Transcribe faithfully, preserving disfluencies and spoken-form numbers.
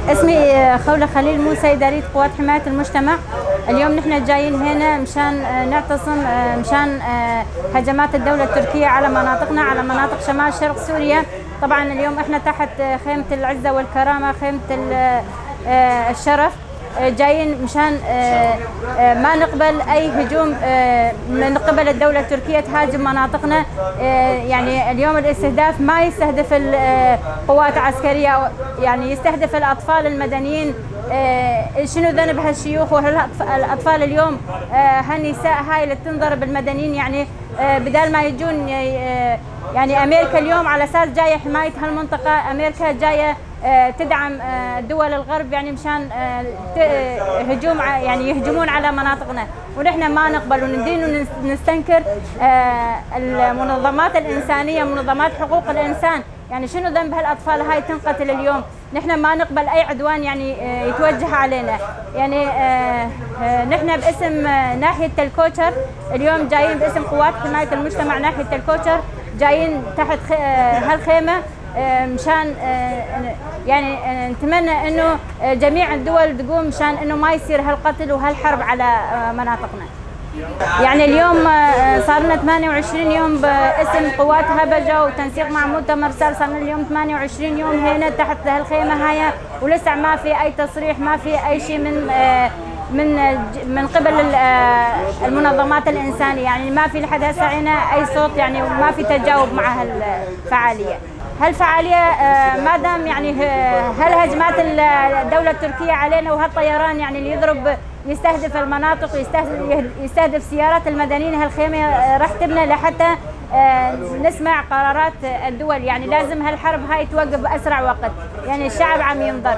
اسمي، آه، خولة خليل موسى، إدارية قوات حماية المجتمع. اليوم نحن جايين هنا مشان، آه، نعتصم، آه، مشان، آه، هجمات الدولة التركية على مناطقنا، على مناطق شمال شرق سوريا. طبعًا اليوم احنا تحت، آه، خيمة العزة والكرامة، خيمة ال-، آه، الشرف. آه، جايين مشان، آه، آه، ما نقبل أي هجوم، آه، من قبل الدولة التركية تهاجم مناطقنا. آه، يعني اليوم الاستهداف ما يستهدف ال-، آه، قوات عسكرية، يعني يستهدف الأطفال المدنيين. آه، شنو ذنب هالشيوخ وهالأطف-، الأطفال اليوم؟ آه، هالنساء هاي اللي تنضرب المدنيين، يعني، آه، بدال ما يجون، آه، يعني أمريكا اليوم على أساس جاية حماية هالمنطقة، أمريكا جاية آه، تدعم، آه، دول الغرب، يعني، مشان، آه، ت-، آه، هجوم ع-، يعني، يهجمون على مناطقنا، ونحن ما نقبل وندين ونستنكر، آه، المنظمات الإنسانية، منظمات حقوق الإنسان. يعني، شنو ذنب هالأطفال هاي تنقتل اليوم؟ نحن ما نقبل أي عدوان، يعني، آه، يتوجه علينا. يعني، آه، آه، نحن باسم، آه، ناحية تلكوشر اليوم جايين باسم قوات حماية المجتمع ناحية تلكوشر، جايين تحت خ-، آه، هالخيمة. آه، مشان، آه، يعني، آه، نتمنى إنه، آه، جميع الدول تقوم مشان إنه ما يصير هالقتل وهالحرب على، آه، مناطقنا. يعني اليوم، آه، صار لنا ثمانية وعشرين يوم باسم قوات هبجة وتنسيق مع مؤتمر سال، صار لنا اليوم ثمانية وعشرين يوم هنا تحت هالخيمة هاي، ولسه ما في أي تصريح، ما في أي شيء من، آه، من، آه، ج-، من قبل ال-، آه، المنظمات الإنسانية. يعني ما في لحد هسه هنا أي صوت، يعني، وما في تجاوب مع هالفعالية. هالفعالية، آه، ما دام يعني ه-، هالهجمات ال-، الدولة التركية علينا، وهالطيران يعني اللي يضرب، يستهدف المناطق، يستهدف، يستهدف سيارات المدنيين، هالخيمة، آه، راح تبنى لحتى، آه، نسمع قرارات الدول. يعني لازم هالحرب هاي توقف بأسرع وقت، يعني الشعب عم ينضر.